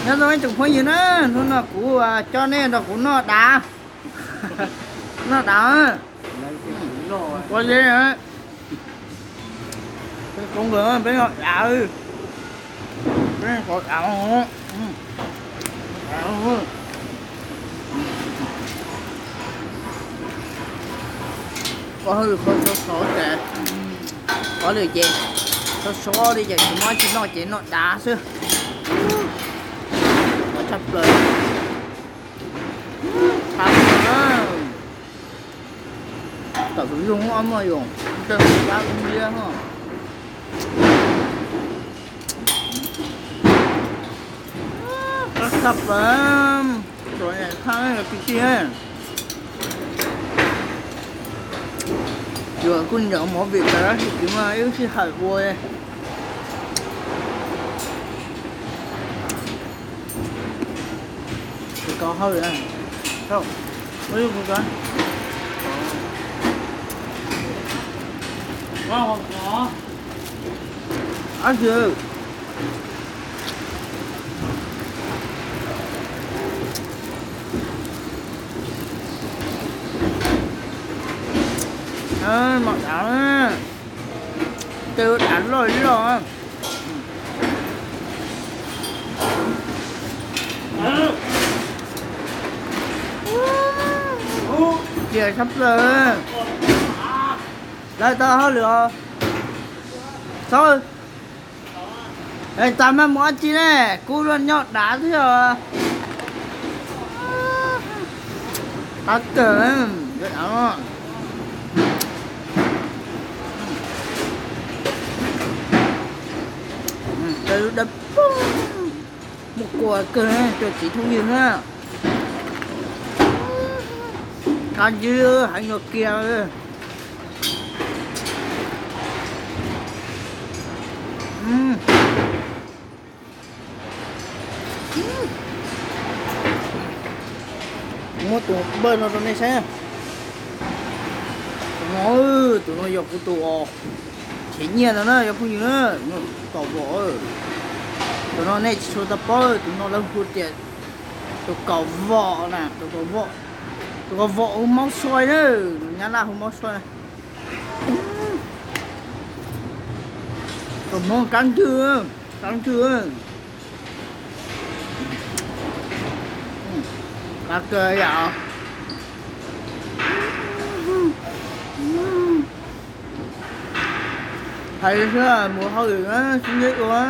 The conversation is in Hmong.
Nyob zoo ib tsoom phooj ywg na, hnub no kuv coj nej nrog kuv noj dav. Noj dav. Ua li, peb noj dav, peb noj dav. Ob hauj lwm kho sov sov ces, ob lwm ces sov sov li ces tsis muaj tsis noj ces noj dav xwb. Qab tshaj plaws. Tam tus zoo ob muaj yus, ntawm kab liab no. Qab tshaj plaws. Tsuas thaj kwv tij, yuav kuj ncaum movie tas tab sis kuv mas ib lub sij hawm ua. Kho hauj lwm, ab tsi. Mam dav, tej dav loj loj. Cia tshaj plaws. Lawv tau hauj lwm os. Txhob, tas maj mus dab tsi ne, kub luaj nyob dav thiab os. Qab kawg, dav. Lub dawb paug, muaj kua kawg, cov txiv phooj ywg na. Qab ywg heev nyuag kiag. Muab tus npawj no rau nej saib na. Tus no, tus no yog kuv tus uas chev nyiaj ntawd na cov phooj ywg na, tus kaum vom. Tus no nej tsis tshua tau paub, tus no lawv hu tias tus kaum vom na, tus kaum vom, tus kaum vom hu mob soi na, nyab laj hu mob soi na. Tus hmoob kab ntwg, kab ntwg. Qab kawg yom. Hais li xwb, mus hauj lwm sib ntsib dua.